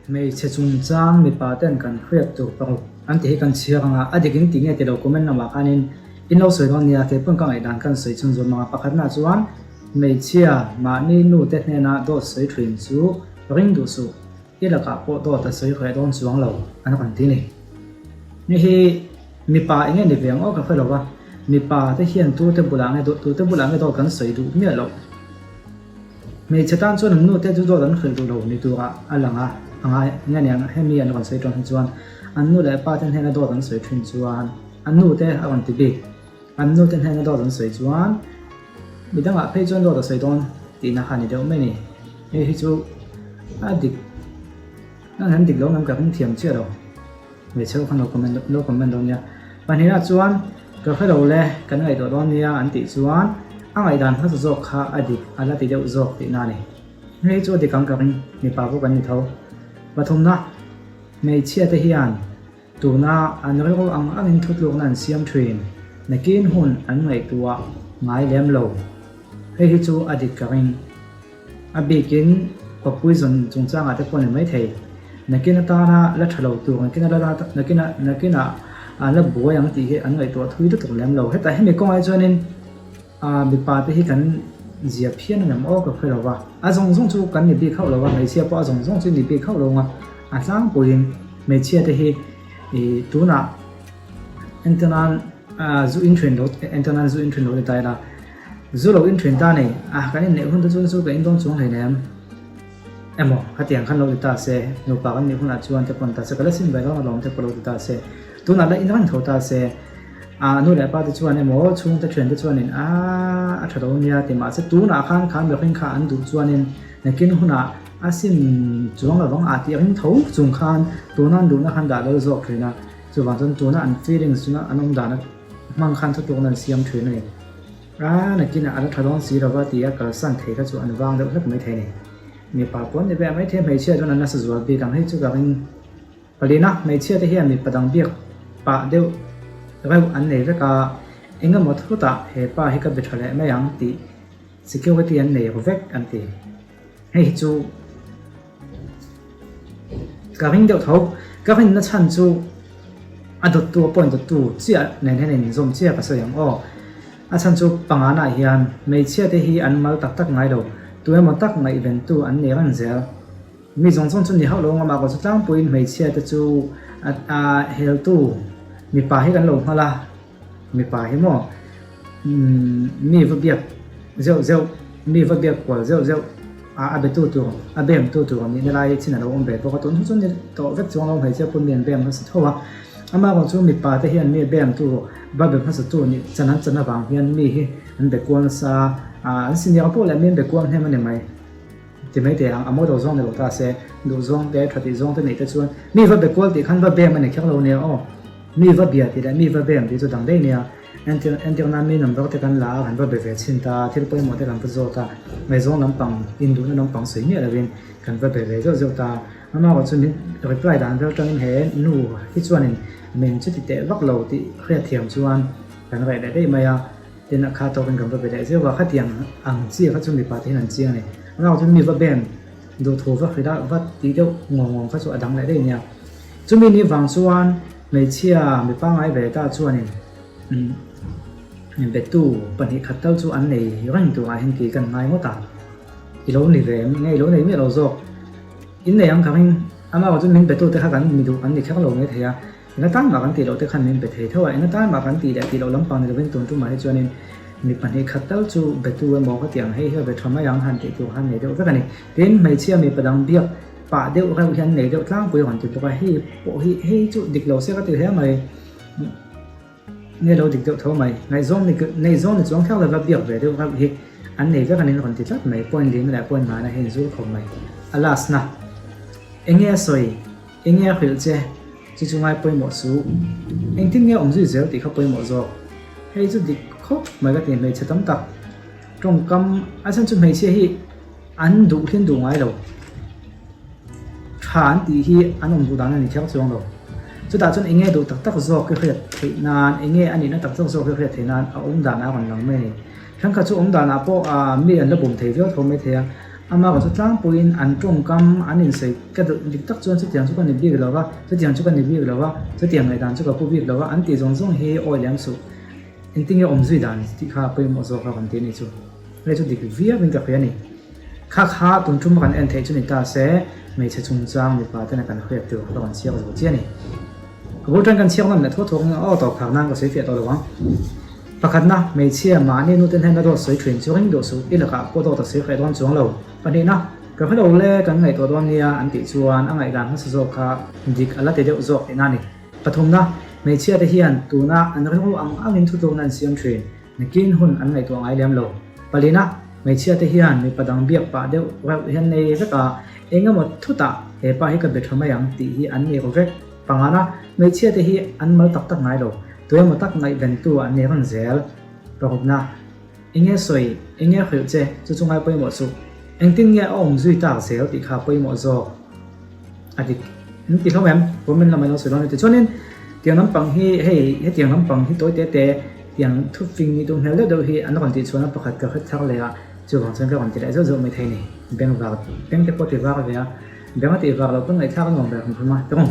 Hmeichhe chungchang mipa ten kan hriat tur paruk an ti hi kan chhiar ang a, a dik in ti nge ti lo comment lamah khanin in lo sawi dawn nia, keipawn ka ngaihdan kan sawi chhun zawm ang a, pakhatnaah chuan hmeichhia mahni nu te hnena dawt sawi thin chu ring duh suh, i lakah pawh dawt a sawi hreh dawn chuang lo an rawn ti ni. Hei hi mipa eng nge ni ve ang aw ka hre lo va, mipa te hian tute bulah nge dawt tute bulah nge dawt kan sawi duh miah loh. Hmeichhe tan chuan an nute chu dawt an hrilh duh lo ni turah a lang a, a ngai nge aniang hemi an rawn sawi ṭawng hi chuan an nu leh pa te hnena dawt an sawi ṭhin chuan an nute a rawn ti bik. An nute hnena dawt an sawi chuan midangah phei chuan dawt a sawi dawn tihna kha a ni deuh mai a ni. Hei hi chu a dik nan an dik lo ngam ka ring thiam chiah lo. Hmeichhe ho khan lo comment lo comment dawn nia. Pahnihna chuan ka hre lo le kan ngaihtuah dawn nia an tih chuan a ngaihdan hmasa zawk kha a dik a la ti deuh zawk tihna a ni. Hei hi chu a dik ang ka ring mipa pawh kan ni tho. Pathumna hmeichhia te hian tuna an rilru ang angin thutlukna an siam thin nakin hun an ngaihtuah ngai lem lo. Hei hi chu a dik ka ring. A bikin kawppui zawn chungchangah te pawh a ni maithei. Nakin atana la tha lo tur, nakin a la nakin a nakin ah an la buai ang tih hi an ngaihtuah thui lutuk lem lo. Hetah hemi kawngah chuanin ah mipa te hi kan zia phian a ngem aw ka hre lo va. A zawng zawng chu kan ni bik hauh lo va, hmeichhia pawh a zawng zawng chu ni bik hauh lo ang a. A tlangpuiin hmeichhia te hi ih tunah entirnan ah zu in thin lo entirnan zu in thin lo ni ta ila. Zu lo in thin ta nei a, kan inneih hun te chuan zu ka in dawn chuang hleinem emaw khatiang khan lo ti ta se, nupa kan nih hunah chuan te pawn ta se ka la sim ve dawn alawm te pawh lo ti ta se, tunah la in reng tho ta se, a nu leh pa te chuan emaw chhungte thiante chuanin a a tha lo nia ti mahse tunah khan kha mihring kha an duh chuanin nakin hunah a sim chuang lovang a tih ring tho chung khan tuna an duhna khan dah lal zawk thin a, chuvang chuan tuna an feelings chunga an awm dana hmang khan thutlukna an siam thin a ni. A nakinah a la tha dawn si lova tia kalsan thei kha chu an vang deuh hlek mai thei a ni. Mipa pawn ni ve mai thei hmeichhia chuan an nasa zual bik ang hei chu ka ring palin a, hmeichhia te hian mipa dang biak pah deuh reuh an nei vek a, eng emaw thutah he pa hi ka be tha leh mai ang tih security an nei ru vek an ti. Hei hi chu ka ring deuh tho, ka rinna chhan chu a dawttu a point dawttu chiah nen hian in zawm chiah ka sawi ang aw. A chhan chu panganah hian hmeichhia te hi an mal tak tak ngai lo, tu emaw tak ngaihventu an nei reng zel. Mi zawng zawng chu ni hauh lo ang amah kawh chu tlangpuiin hmeichhia te chu a heltu mipa hi kan lo nghal a. Mipa hi maw mi va biak zeuh zeuh, mi va biak kual zeuh zeuh a a betu tur, a bem tu tur nihna lai chin a lo awm ve bawk a, tun chu chuan ni tawh vek chuang lo hmeichhia pawn mi an bem hmasa tho a, amah erawh chu mipa te hian mi bem tu va be hmasa tu nih chan an chan avang hian mi hi an be kual nasa a, an senior pawh leh mi an be kual hnem a ni mai ti mai teh ang, a mawi lo zawng ni lo ta se, duh zawng te, tha tih zawng te neih te chuan mi va be kual tih khan va bem a ni kher lo nia aw. Mi va bia tih leh mi va bem tih chu dang daih nia. Entir entir nan mi number te kan la a, kan va be ve chhin ta, thil pawimawh te kan va zawt a, ngaihzawng lampang, induhna lampang sawi miah lovin kan va be ve zeuh zeuh ta. Amah erawh chu min reply dan vel tangin he nu hi chuanin min chuti teh vak lo tih hriatthiam chuan kan reh leh daih mai a, tin a kha tawkin kan va be leh zeuh a, khatiang ang chi kha chu mipa te hian an chiang a ni. Amah erawh chu mi va bem duhthu va hrilh a, va tih deuh ngawng ngawng kha chu a dang leh daih nia. Chumi ni vang chuan hmeichhia mi pangngai ve ta chuanin betu pahnih khat tal chu an nei reng turah hian kei kan ngai ngawt a, i lo ni ve nge i lo nei miah lo zawk, in nei ang khamin amah erawh chu min betu te kha kan mi duh an ni kher lo mai thei a, enga tan mah kan tih loh te khan min be thei tho a, enga tan mah kan tih leh tih loh lampang ni lovin tun tumah hi chuanin mi pahnih khat tal chu betu emaw ka ti ang hei hi a be tha mai ang han tih tur khan nei deuh vek a ni. Tin, hmeichhia mi padang biak Pah deuh reuh hian nei deuh tlangpui rawn ti bawk a, hei pawh hi hei chu dik lo se ka ti hle mai, nge lo dik deuh tho mai, ngaihzawng ni ngaihzawng ni chuang kher lova biak ve deuh reuh hi an nei vek anin rawn ti tlat mai, point lina leh point ngana hi inzul khawp mai, a last na enge a sawi, enge a hrilh che chu chu ngai pawimawh suh, engtin nge awm zui zel tih kha pawimawh zawk, hei chu dik khawp mai ka ti hmeichhe tam tak tawngkam a chhan chu hmeichhia hi. An duh hlin duh ngai lo. Tha an tih hi an awm duh dan a ni kher chuang lo. Chutah chuan enge duh tak tak zawk hi hriat theih nan, enge a nihna tak tak zawk hi hriat theih nan a awm danah a rawn lang mai a ni. Thenkhat chu awm danah pawh mi an la bum thei viau tho mai thei a. Amaherawh chu tlangpuiin an tawngkam an insawi ka duh dik tak chuan chutiang chu ka ni bik lo va, chutiang chu ka ni bik lo va, chutiang ngaihdan chu ka pu bik lo va an tih zawng zawng hi awi lem suh. Engtin nge awmzui dan tih kha pawimawh zawk a kan ti a nih chu. Hei chu dik viauin ka hria a ni. Kha kha tun tum a kan en theih chu ni ta se, hmeichhe chungchang mipa tena kan hriat tur ka rawn chhiak zo chiah a ni. Ka bul tan kan chhiak nawm leh thuak thuak in aw tawp phak nan ka sawi fiah tawh lo ang. Pakhatna, hmeichhia mahni nute hnena dawt sawi thin chu ring duh suh, i lakah pawh dawt a sawi hreh dawn chuang lo. Pahnihna, ka hre lo le, kan ngaihtuah dawn nia an tih chuan a ngaihdan hmasa zawk kha dik a la ti deuh zawk tihna a ni. Pathumna, hmeichhia te hian tuna an rilru ang angin thutlukna an siam thin. Nakin hun an ngaihtuah ngai lem lo. Palina, hmeichhia te hian mipa dang biak pah deuh reuh hian nei vek a, eng emaw thutah he pa hi ka be tha mai ang tih hi an nei ru vek. Pangana, hmeichhia te hi an mal tak tak ngai lo, tu emaw tak ngaihventu an nei reng zel. Parukna, enge sawi, enge hrilh che, chu chu ngai pawimawh suh. Engtin nge a awm zui tak zel tih kha pawimawh zawk. A dik an ti hlawm em? Comment lamah in lo sawi dawn a ni. Tichuanin tiang lampang hi hei hetiang lampang hi tawi te te tiang thufing nih duh hmel deuh deuh hi an rawn tih chhuahna pakhat ka hre thar leh a, chuvang chuan ka rawn ti leh zauh zauh mai thei a ni. Beng var beng te pawh ti var ve a, beng a tih var loh pawn ngaihthlak a nuam ber hrim hrim a, tawng.